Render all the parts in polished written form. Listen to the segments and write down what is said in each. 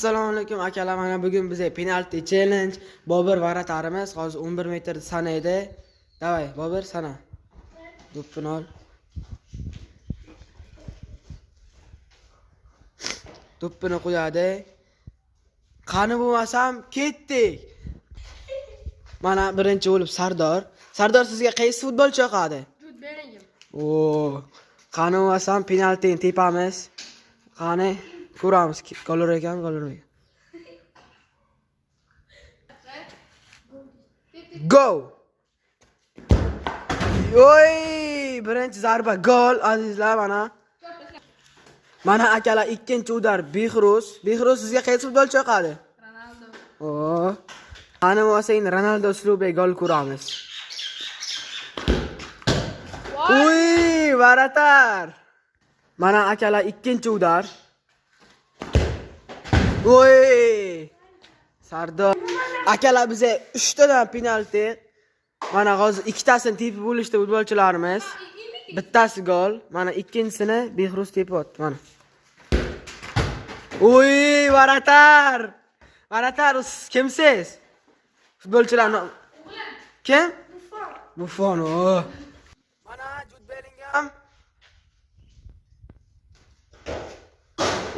Assalomu alaykum, akalar. Mana bugun biza penalti challenge. Bobur вратарь imiz hozir 11 metr sanaydi. Давай, Bobur, sana. Do'ppini ol. Do'ppini qo'yadi. Qani bo'lmasam ketdik. Mana birinchi bo'lib Sardor. Sardor, sizga qaysi futbolchi yoqadi? Jude Bellingham. Oo. Qani bo'lmasam penaltini tepamiz. Qani ko'ramiz, gol urar ekanmi, gol urmagan. Go! Oy, birinchi zarba gol, azizlar, mana. Mana, akalar, ikkinchi удар Behruz. Behruz, sizga qaysi futbolchi yoqadi? Ronaldo. Oo. Qani bo'lmasa endi Ronaldo uslubida gol ko'ramiz. Uy, вратарь. Mana, akalar, ikkinchi удар. Uy! Sardor. Akalar, biza 3 tadan penalti. Mana hozir ikkitasini tepib bo'lishdi futbolchilarimiz. Bittasi gol, mana ikkinchisini Behruz tepyapti, mana. Uy, вратарь. Вратарь, siz kimsiz? Futbolchilarni kim? Buffon. O. Mana Jude Bellingham.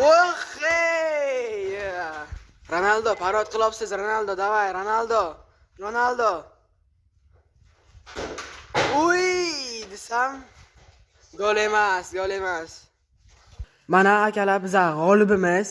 Oh, hey! Ronaldo, parod qilyapsiz, Ronaldo, давай, Ronaldo. Ronaldo. Uy, desam gol emas, gol emas. Mana, akalar, biza g'olibimiz.